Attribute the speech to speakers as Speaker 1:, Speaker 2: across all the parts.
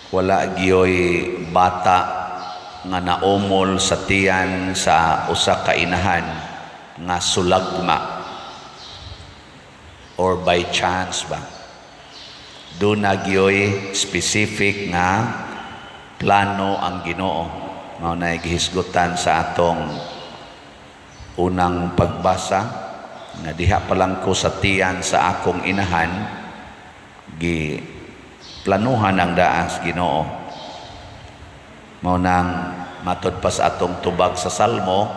Speaker 1: Wala gyoy bata nga naumol sa tiyan sa usa ka inahan nga sulagma or by chance ba. Duna gyoy specific nga plano ang Ginoo. Mao na gihisgutan sa atong unang pagbasa nga diha pa lang ko sa tiyan sa akong inahan, gi planuhan ang daas Ginoo. Mao nang matud pa sa atong tubag sa Salmo,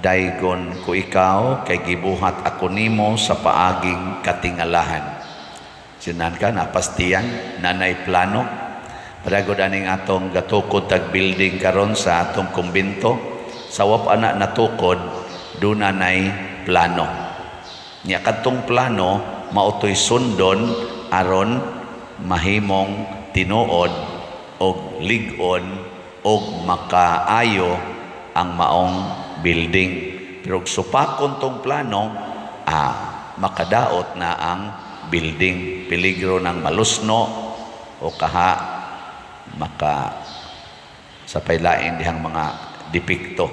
Speaker 1: "Daygon ko ikaw kay gibuhat ako nimo sa paaging katingalahan." Sinan ka napastiyan nanay plano. Padagod aning atong gatukod tag building karon sa atong kumbento, sa wa pa na natukod, duna nay plano. Nya kadtong plano mao toy sundon aron mahimong tinuod og lig-on og makaayo ang maong building. Pero og supakon tong plano, makadaot na ang building. Peligro ng malusno o kaha maka sa paylain dihang mga depekto.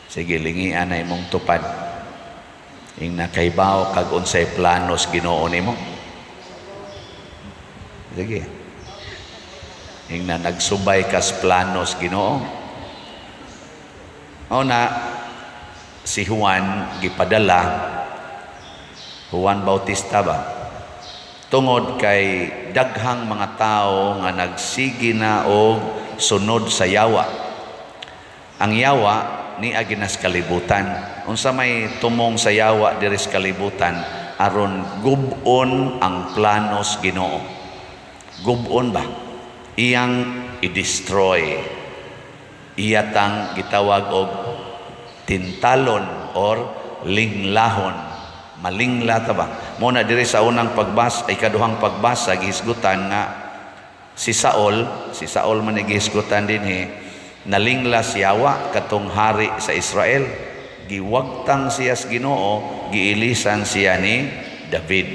Speaker 1: Sige, lingian na imong tupad. Ing nakaibaw kag unsay planos Ginoo nimo. Sige. Ing na nagsubay kas planos Ginoo. O na si Juan gipadala, Juan Bautista ba? Tungod kay daghang mga tao nga nagsige na og sunod sa yawa. Ang yawa niagi na sa kalibutan. Unsa may tumong sa yawa diri sa kalibutan? Aron gub-on ang planos Ginoo. Gub-on ba? Iyang i-destroy. Iya tang gitawag og tintalon or linglahon. Malingla ta ba? Mo na diri sa unang pagbasa ay kaduhang pagbasa, gihisgutan nga si Saul, si Saul man ni gihisgutan dinhi, nalingla siya katong hari sa Israel. Giwagtang siya sa Ginoo, giilisan siya ni David.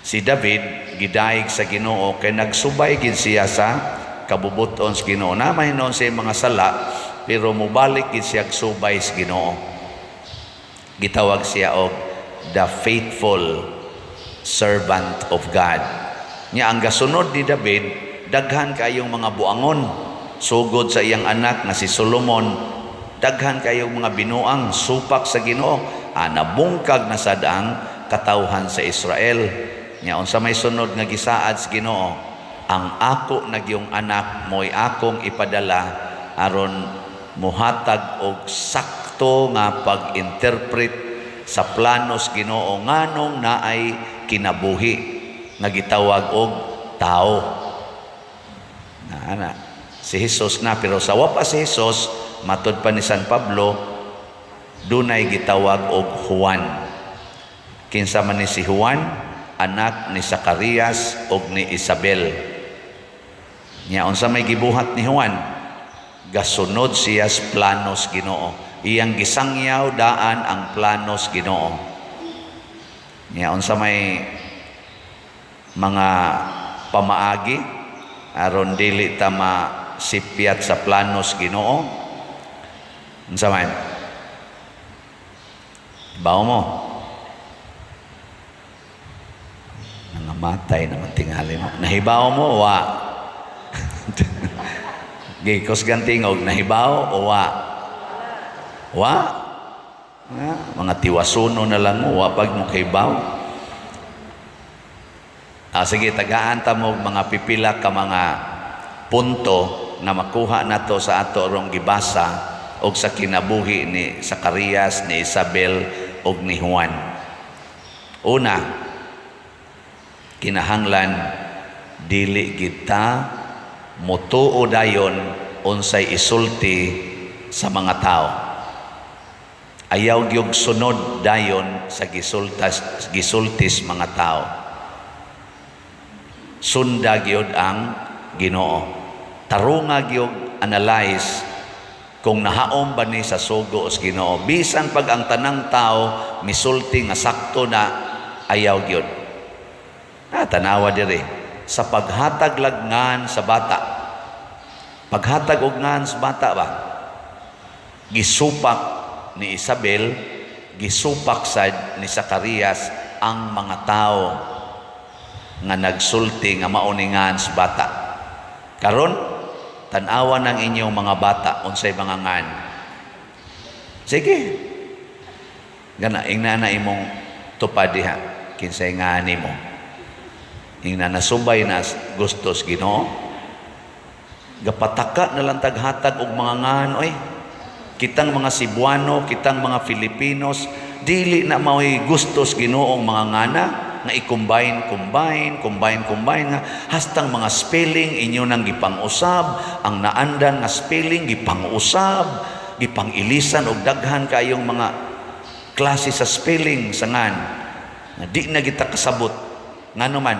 Speaker 1: Si David gidayeg sa Ginoo kay nagsubay gid siya sa kabubuton sa Ginoo. Na may noon siya mga sala, pero mobalik gid siya subay sa Ginoo. Gitawag siya og the faithful servant of God. Nya ang gasunod ni David, daghan kayong mga buangon. Sugod sa iyang anak nga si Solomon, daghan kayong mga binuang supak sa Ginoo. Nabungkag na sad ang katawhan sa Israel. Nya unsa may sunod nga gisaad sa Ginoo? Ang ako nagyong anak mo'y akong ipadala aron muhatag og sakto nga pag-interpret sa planos Ginoo nganong naay kinabuhi nga gitawag og tao. Na ana si Jesus na, pero sa wa pa si Jesus, matud pa ni San Pablo, dunay gitawag og Juan. Kinsa man ni si Juan? Anak ni Zacarias og ni Isabel. Nya unsa may gibuhat ni Juan? Gasunod siya sa planos Ginoo. Iyang gisangyaw daan ang planos Ginoo. Nya unsa may mga pamaagi aron dili ta masipyat sa planos Ginoo? Unsa man? Bawo mo? Nangamatay naman tingali mo. Nahibaw mo wa? Gikos gantingog, nahibaw o wa? Wa? Ah, mga tiwasuno na lang mo, wa pag mo kahibaw. Sige, tagaan ta mo mga pipila ka mga punto na makuha nato sa ato rong gibasa og sa kinabuhi ni Zacarias, ni Isabel og ni Juan. Una, kinahanglan dili kita motuo dayon unsay isulti sa mga tao. Ayaw gyud sunod dayon sa gisultis mga tao. Sunda gyud ang Ginoo. Tarunga gyud analyze kung nahaom ba ni sa sugo sa Ginoo. Bisan pag ang tanang tao misulti nga sakto na, ayaw gyud. Tanawa diri. Sa paghatag lag ngan sa bata. Paghatag og ngan sa bata ba? Gisupak ni Isabel, gisupak sad ni Zacarias ang mga tao nga nagsulti nga mao ni ngan sa bata. Karon, tan-awa ng inyong mga bata unsay mga ngan. Sige. Gana ingna na imong tupad diha kinsay ngan nimo. Ingna nasubay na gustos Ginoo. Gapataka na lang taghatag og mga ngan oy. Kitang mga Cebuano, kitang mga Filipinos, dili na mao'y gustos Ginoong mga ngana nga i-combine, combine, combine, combine nga hastang mga spelling inyo nang gipang-usab, ang naandan nga spelling gipang-usab, gipang-ilisan og daghan kayong mga klase sa spelling sa ngan nga di na kita kasabot. Ngano man?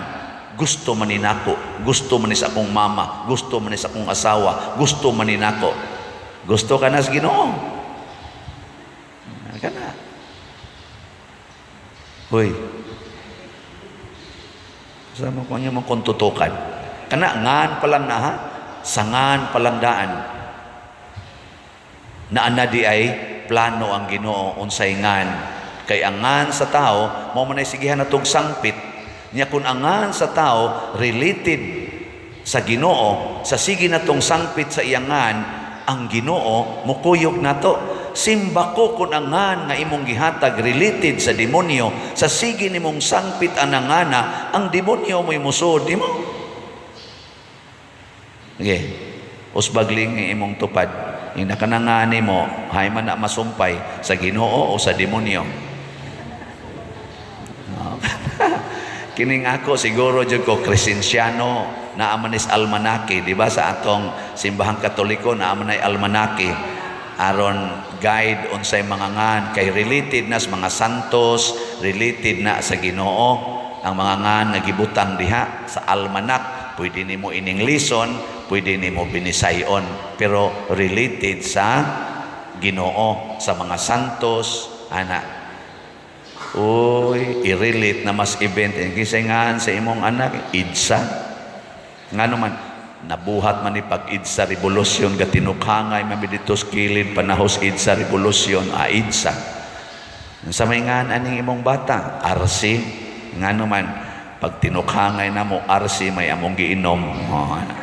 Speaker 1: Gusto man ni nako, gusto man ni sa akong mama, gusto man ni sa akong asawa, gusto man ni nako. Gusto ka na sa Ginoo kana. Hoy, sama ko niya mong tutukan. Kana ngan pa lang na ha, sangan pa lang daan. Naa na di ay plano ang Ginoo unsay ngan. Kay ang ngan sa tao, mao man ay sigihan natong sangpit. Nya kung ang ngan sa tao related sa Ginoo, sa sige natong sangpit sa iyang ngan, ang Ginoo mukuyog nato. Simba ko kung ang ngan nga imong gihatag related sa demonyo, sa sige nimong sangpit ang ngana, ang demonyo mo'y musuod nimo. Okay. Usbagling imong tupad. Yung nakanangani mo, hay man na masumpay sa Ginoo o sa demonyo. No. Kining ako siguro jud ko Crescenciano, naa man is almanake, di ba, sa atong Simbahang Katoliko naa man ay almanake aron guide unsay mga ngan kay related na sa mga santos, related na sa Ginoo ang mga ngan nga gibutang diha sa almanak. Pwede nimo ining lison, pwede nimo binisayon, pero related sa Ginoo, sa mga santos ana. Uy, i-relate na mas event. Kisay ngan sa imong anak? EDSA. Ngano man? Nabuhat man ni pag EDSA Revolution, gatinukangay man mi dito sa kilid panahos EDSA Revolution, ah, EDSA. Sa may ngan aning imong bata? RC. Ngano man? Pag tinukhangay na mo, RC may among giinom. Oh, ana.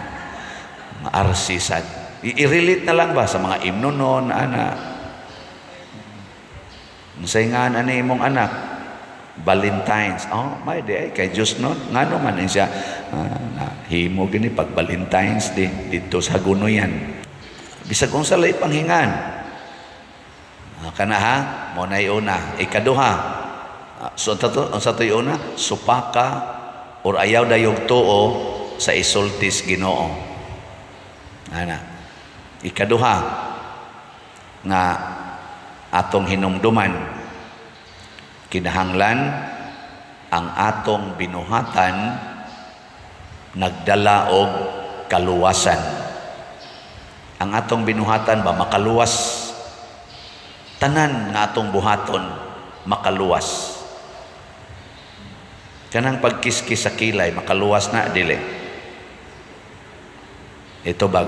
Speaker 1: RC sad. I-relate na lang ba sa mga imnonon, ana. Unsay ngan ani imong anak? Valentine's. Oh, may di ay kay Diyos no. Ngano man siya na himo gini pag Valentine's Day dito sa Hagunoyan. Bisag unsa lay panghingan. Ah, kana ha, mo na una. Ikaduha. Ah, so tato unsa to'y una? Supaka or ayaw dayog tuo sa isultis Ginoo. Ana. Ikaduha nga atong hinumduman, kinahanglan ang atong binuhatan nagdala og kaluwasan. Ang atong binuhatan ba makaluwas? Tanan nga atong buhaton makaluwas. Kanang pagkiskis sa kilay, makaluwas na, dili? Ito bag.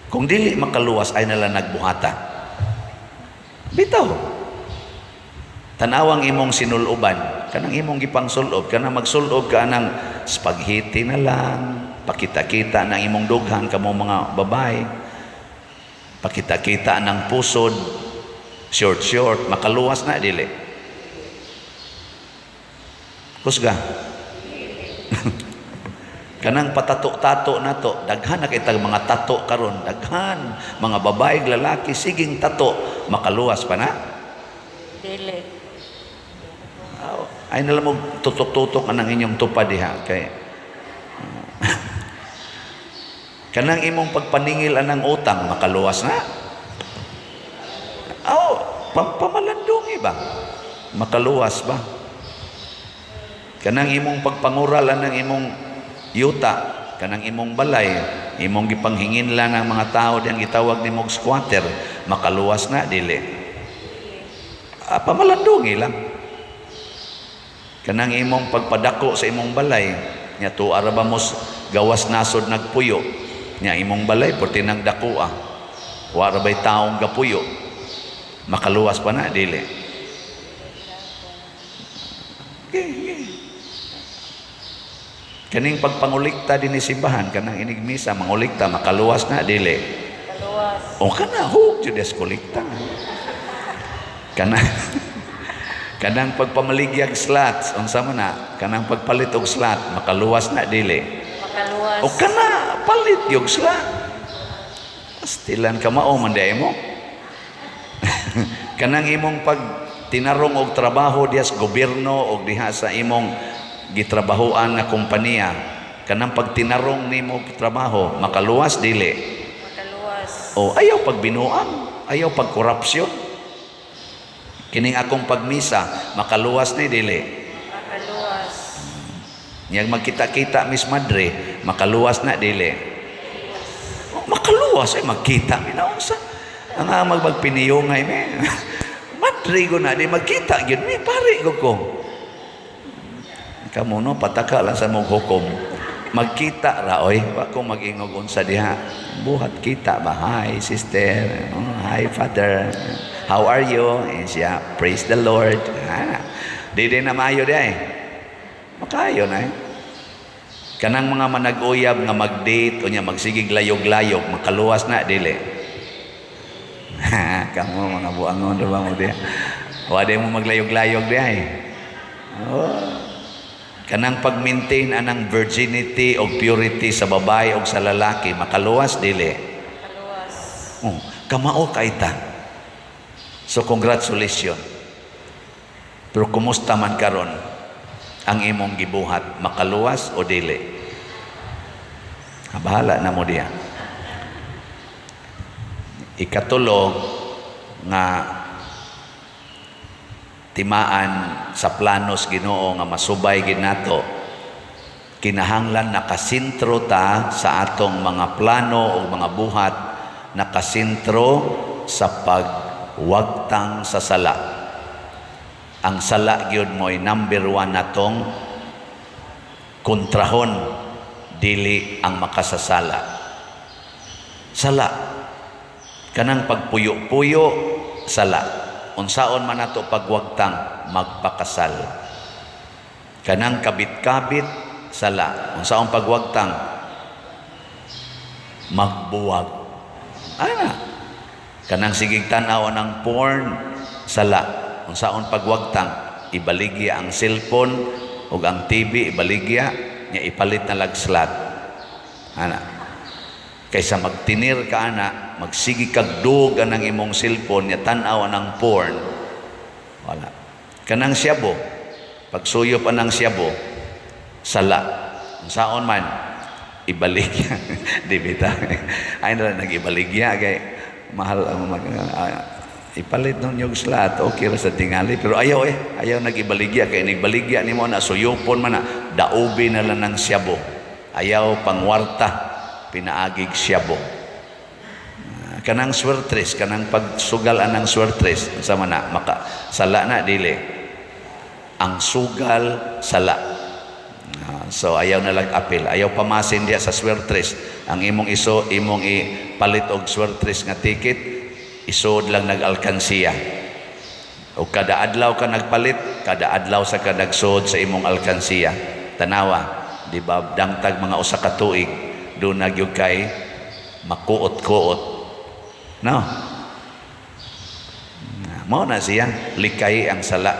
Speaker 1: Kung dili makaluwas, ay nala nagbuhata. Bitaw. Tanawang imong sinuloban, kanang imong gipangsulob, kanang magsulob ka nang spaghetti na lang, pakita-kita ng imong dughan kamo mga babae, pakita-kita ng pusod, short short, makaluwas na, dili? Kusga. Kanang patato-tato na to, daghan na kitag mga tato karon, daghan mga babae, lalaki, siging tato, makaluwas pa na?
Speaker 2: Dili.
Speaker 1: Aw, ay nalang mo tutok-tutok anang inyong tupad diha kay kanang imong pagpaningil anang utang, makaluwas na? Aw, pamalandungi ba? Makaluwas ba? Kanang imong pagpangural anang imong yuta, kanang imong balay, imong gipanghingin lang ang mga tao diyang gitawag nimong squatter, makaluwas na, dili? Ah, pamalandungi lang. Kanang imong pagpadako sa imong balay, Nya tuwa ra ba mos gawas nasod nagpuyo? Nya imong balay perti nang dakua. Wa ra bay taong gapuyo? Makaluwas pa na, dili? Okay. Kaning pagpangulikta dinhi simbahan, kanang inig misa mangulikta, makaluwas na, dili?
Speaker 2: Kaluwas.
Speaker 1: O kana hug jud des kolekta. Kana kanang pagpamaligyag slots, unsa man na? Kanang pagpalit og slot, makaluwas na, dili?
Speaker 2: Makaluwas.
Speaker 1: O kana palit yung slot. Pastilan ka, mao man diay mo. Kanang imong pag tinarong og trabaho diha sa gobyerno og diha sa imong gitrabahoan nga kompanya, kanang pagtinarong nimo trabaho, makaluwas, dili?
Speaker 2: Makaluwas.
Speaker 1: O ayaw pagbinuang, ayaw pagkorupsyon. Kining akong pagmisa, makaluwas ni, dili?
Speaker 2: Makaluwas.
Speaker 1: Niyang magkita-kita mis madre, makaluwas na, dili? O, makaluwas ay magkita mi na unsa. Ang magpiniyongay mi. Madre ko na di magkita gyud mi pare ko ko. Kamo no pataka lang sa mong hukom. Magkita ra oy, wa ko mag-ingog unsa diha. Buhat kita ba? "Hi, sister." "Oh, hi, father. How are you?" Eh, siya, "Praise the Lord." Ah, di din na maayo di ay. Makayo na eh. Kanang mga manag-uyab nga mag-date o niya magsigig layog-layog, makaluwas na, dili? Kamo mga buangon ra ba mo diha? Wa di mo maglayog-layog di ay. Oh. Kanang pag-maintain anang virginity o purity sa babae o sa lalaki, makaluwas, dili?
Speaker 2: Makaluwas.
Speaker 1: Oh, kamao kay ta. So congratulations. Pero kumusta man karon ang imong gibuhat, makaluwas o dili? Ah, bahala na mo diya. Ikatulo nga timaan sa planos Ginoo nga masubay gid nato, kinahanglan nakasentro ta sa atong mga plano o mga buhat, nakasentro sa pagwagtang sa sala. Ang sala gyud mo'y number one natong kontrahon, dili ang makasasala. Sala, kanang pagpuyo-puyo, sala. Unsaon man nato pagwagtang? Magpakasal. Kanang kabit-kabit, sala. Unsaon pagwagtang? Magbuwag. Ana, kanang sigig tan-aw ng porn, sala. Unsaon pagwagtang? Ibaligya ang cellphone ug ang TV, ibaligya nya ipalit na lag slot ana, kaysa magtinir ka ana, magsigi kag dug anang imong cellphone nya tan-aw anang porn. Wala. Kanang siyabo, pagsuyop anang siyabo, sala. Unsaon man? Ibaligya. Di bitaw, ay na lang nag-ibaligya kay mahal ang mag ipalit nun yung slot, okay ra sa tingali, pero ayaw eh, ayaw nag-ibaligya kay nigbaligya nimo na, suyupon man na, daubi na lang ng siyabo. Ayaw pangwarta pinaagig siyabo. Ah, kanang swertres, kanang pagsugal anang swertres, unsa man na? Maka sala na, dili? Ang sugal, sala. Ah, so ayaw na lang apil, ayaw pamasin diya sa swertres. Ang imong iso, imong ipalit og swertres nga ticket, isod lang nag-alkansiya. O kada adlaw ka nagpalit, kada adlaw sa ka nagsod sa imong alkansiya. Tanawa, di ba, dangtag mga 1 ka tuig, doon na gyud kay makuot-kuot. No? Mao na siya, likay ang sala.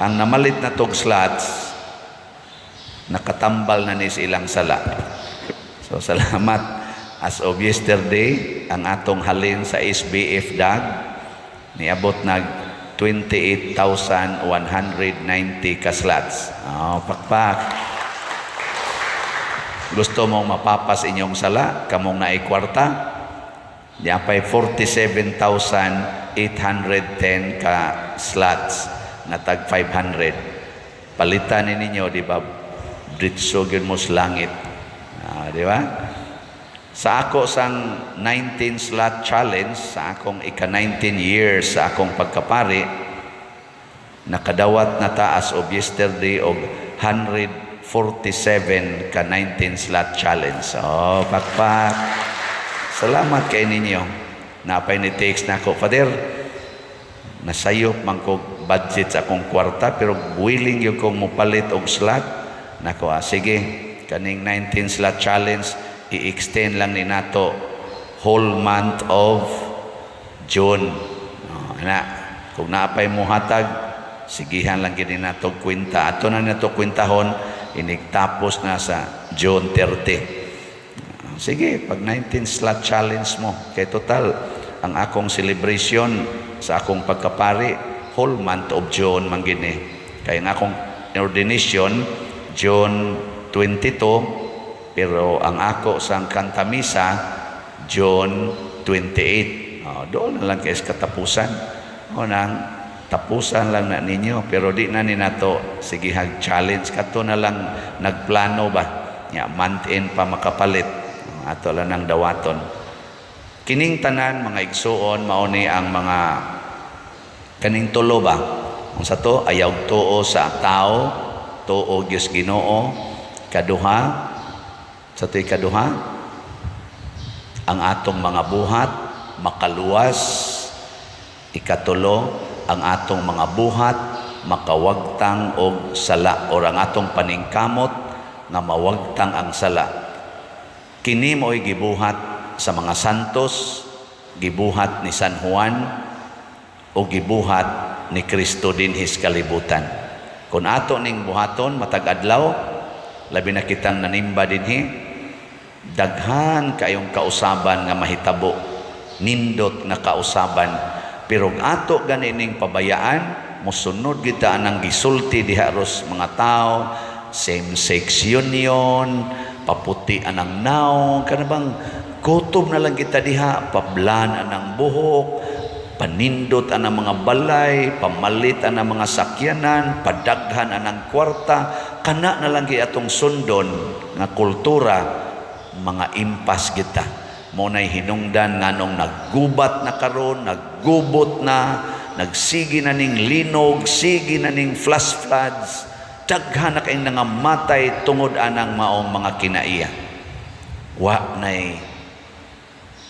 Speaker 1: Ang namalit na tog slots, nakatambal na ni sa ilang sala. So salamat, as of yesterday, ang atong halin sa SBF DAG niabot nag 28,190 ka slots. Oh, pakpak. Gusto mong mapapas inyong sala, kamong naay kwarta, di apay 47,810 ka slots na tag 500. Palitan ni ninyo, di ba? Dritso gyud mo sa langit. Ah, di ba? Sa ako sang 19 slot challenge, sa akong ika-19 years sa akong pagkapari, nakadawat na ta as of yesterday og 147 ka 19 slot challenge. Oh, pakpak. Salamat kay ninyo. Napay ni text na ako, "Father, nasayop man ko budget sa akong kwarta, pero willing gyud kong mopalit og slot." Nako, ah, sige, kaning 19 slot challenge i-extend lang ni nato whole month of June. Oh, ana, kung naapay mo hatag, sigihan lang gini nato kwenta. Ato na nato kwentahon inigtapos na sa June 30. Sige, pag 19 slot challenge mo, kay total ang akong celebration sa akong pagkapari whole month of June man gini. Kay ang akong ordination June 22, pero ang ako sa kantamisa June 28. Oh, doon na lang kay sa katapusan. O nang tapusan lang na ninyo, pero di na ni nato sige hag challenge, kato na lang nagplano ba nya, month end pa makapalit, ato lang nang dawaton. Kining tanan, mga igsuon, mao ni ang mga kaning tulo ba. Ang sa to, ayaw tuo sa tao, tuo gyud Ginoo. Kaduha, sa to'y kaduha, ang atong mga buhat makaluwas. Ikatulo, ang atong mga buhat makawagtang og sala or ang atong paningkamot nga mawagtang ang sala. Kini mo'y gibuhat sa mga santos, gibuhat ni San Juan o gibuhat ni Kristo dinhis kalibutan. Kung ato ning buhaton matag adlaw, labi na kitang nanimba dinhi, daghan kayong kausaban nga mahitabo, nindot nga kausaban. Pero ato gani ning pabayaan, mosunod kita anang gisulti diha ros mga tao, same-sex union, paputi anang naong, kana bang kutob na lang kita diha, pablan anang buhok, panindot anang mga balay, pamalit anang mga sakyanan, padaghan anang kwarta, kana na lang gyud atong sundon nga kultura, mga impas kita. Mo nay hinungdan nganong naggubat na karon, naggubot na, nagsige na ning linog, sige na ning flash floods, daghan na kayong nangamatay tungod anang maong mga kinaiya. Wa nay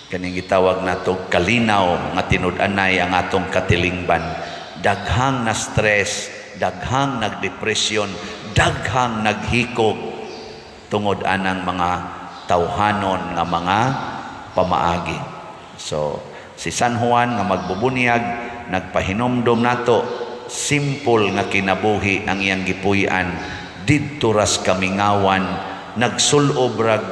Speaker 1: kaning gitawag nato kalinaw nga tinud-anay ang atong katilingban. Daghang na stress, daghang nagdepresyon, daghang naghikog tungod anang mga tawhanon nga mga pamaagi. So, si San Juan nga magbubunyag, nagpahinomdom nato, simple nga kinabuhi ang iyang gipuy-an didto ras kamingawan, nagsulob rag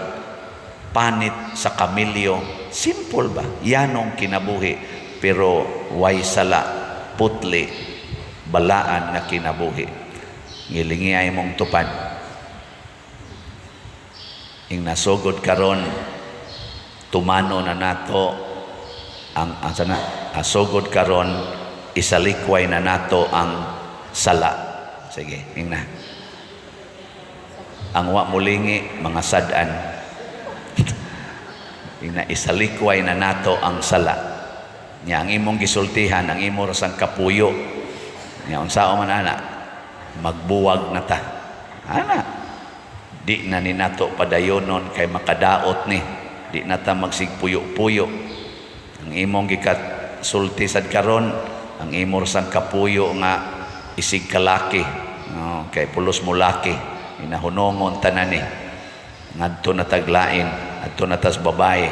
Speaker 1: panit sa kamilyo. Simple ba? Yanong kinabuhi, pero way sala, putli, balaan nga kinabuhi. Ngilingi ay mong tupad. Ing nasugod karon, tumano na nato ang sana asugod karon, isalikway na nato ang sala. Sige, ing na. Ang wa mulingi, mga sad-an. Ing na, isalikway na nato ang sala. Nya ang imong gisultihan, ang imo rasang kapuyo. Nya unsa man ana, magbuwag na ta. Ana, di na ni nato padayonon kay makadaot ni. Di na ta magsigpuyo-puyo. Ang imong gikat sulti sad karon, ang imo rasang kapuyo nga isig kalaki. No, kay pulos mo laki. Inahunongon tanan ni. Ngadto na taglain, adto na tas babae.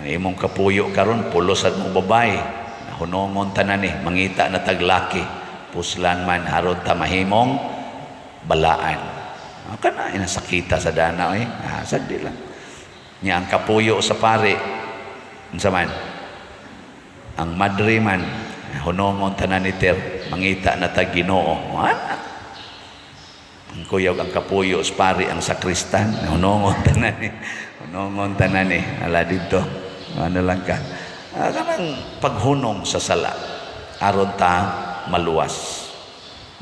Speaker 1: Ang imong kapuyo karon pulos sad mo babae. Nahunongon tanan ni, mangita na taglaki. Puslan man aron ta mahimong balaan. Ah, kana inasakita sa dana eh. Ah, sagdi lang. Nya ang kapuyo sa pare, unsa man? Ang madre man, hunongon tanan ni Ter, mangita na tag Ginoo. Ana. Ang kuyog ang kapuyo sa pare ang sakristan, hunongon tanan ni. Hunongon tanan ni. Ala dito. Ano lang ka. Ah, kanang paghunong sa sala aron ta maluwas.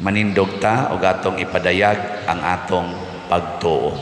Speaker 1: Manindog ta og atong ipadayag ang atong pagtuo.